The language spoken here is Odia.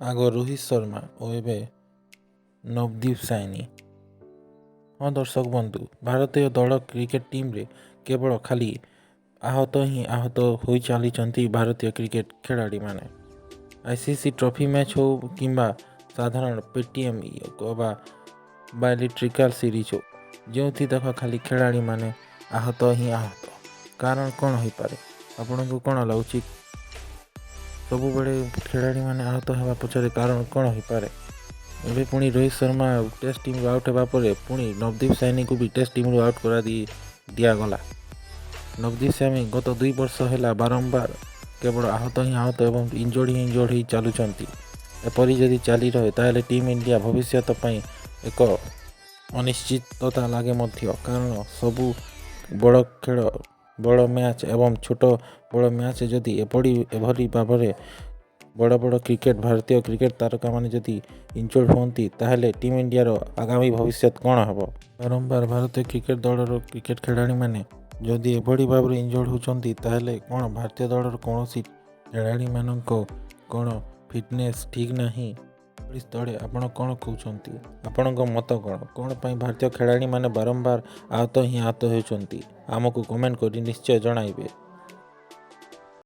ଆଗ ରୋହିତ ଶର୍ମା ଓ ଏବେ ନବଦୀପ ସାଇନି। ହଁ ଦର୍ଶକ ବନ୍ଧୁ, ଭାରତୀୟ ଦଳ କ୍ରିକେଟ ଟିମ୍ରେ କେବଳ ଖାଲି ଆହତ ହିଁ ଆହତ ହୋଇ ଚାଲିଛନ୍ତି ଭାରତୀୟ କ୍ରିକେଟ ଖେଳାଳିମାନେ। ଆଇସିସି ଟ୍ରଫି ମ୍ୟାଚ୍ ହେଉ କିମ୍ବା ସାଧାରଣ ପେଟିଏମ୍ ବା ବାଇଲାଟେରାଲ୍ ସିରିଜ୍ ହେଉ, ଯେଉଁଠି ଦେଖ ଖାଲି ଖେଳାଳିମାନେ ଆହତ ହିଁ ଆହତ। କାରଣ କ'ଣ ହୋଇପାରେ? ଆପଣଙ୍କୁ କ'ଣ ଲାଗୁଛି, ସବୁବେଳେ ଖେଳାଳିମାନେ ଆହତ ହେବା ପଛରେ କାରଣ କ'ଣ ହୋଇପାରେ? ଏବେ ପୁଣି ରୋହିତ ଶର୍ମା ଟେଷ୍ଟ ଟିମ୍ରୁ ଆଉଟ୍ ହେବା ପରେ ପୁଣି ନବଦୀପ ସାଇନିଙ୍କୁ ବି ଟେଷ୍ଟ ଟିମ୍ରୁ ଆଉଟ୍ କରାଦେଇ ଦିଆଗଲା। ନବଦୀପ ସାଇନି ଗତ 2 ବର୍ଷ ହେଲା ବାରମ୍ବାର କେବଳ ଆହତ ହିଁ ଆହତ ଏବଂ ଇଞ୍ଜୋର୍ଡ଼ ହିଁ ଇଞ୍ଜୋର୍ଡ଼ ହେଇ ଚାଲୁଛନ୍ତି। ଏପରି ଯଦି ଚାଲି ରହେ, ତାହେଲେ ଟିମ୍ ଇଣ୍ଡିଆ ଭବିଷ୍ୟତ ପାଇଁ ଏକ ଅନିଶ୍ଚିତତା ଲାଗେ ମଧ୍ୟ। କାରଣ ସବୁ ବଡ଼ ଖେଳ, ବଡ଼ ମ୍ୟାଚ୍ ଏବଂ ଛୋଟ ବଡ଼ ମ୍ୟାଚ୍ ଯଦି ଏଭଳି ଭାବରେ ବଡ଼ ବଡ଼ କ୍ରିକେଟ ଭାରତୀୟ କ୍ରିକେଟ ତାରକାମାନେ ଯଦି ଇଞ୍ଜୋର୍ଡ଼ ହୁଅନ୍ତି, ତାହେଲେ ଟିମ୍ ଇଣ୍ଡିଆର ଆଗାମୀ ଭବିଷ୍ୟତ କ'ଣ ହେବ? ବାରମ୍ବାର ଭାରତୀୟ କ୍ରିକେଟ ଦଳର କ୍ରିକେଟ ଖେଳାଳିମାନେ ଯଦି ଏଭଳି ଭାବରେ ଇଞ୍ଜୋର୍ଡ଼ ହେଉଛନ୍ତି, ତାହେଲେ କ'ଣ ଭାରତୀୟ ଦଳର କୌଣସି ଖେଳାଳିମାନଙ୍କ କ'ଣ ଫିଟନେସ୍ ଠିକ୍ ନାହିଁ? ଏଭଳି ସ୍ଥଳେ ଆପଣ କ'ଣ କହୁଛନ୍ତି? ଆପଣଙ୍କ ମତ କ'ଣ? କ'ଣ ପାଇଁ ଭାରତୀୟ ଖେଳାଳିମାନେ ବାରମ୍ବାର ଆହତ ହିଁ ଆହତ ହେଉଛନ୍ତି? ଆମକୁ କମେଣ୍ଟ କରି ନିଶ୍ଚୟ ଜଣାଇବେ।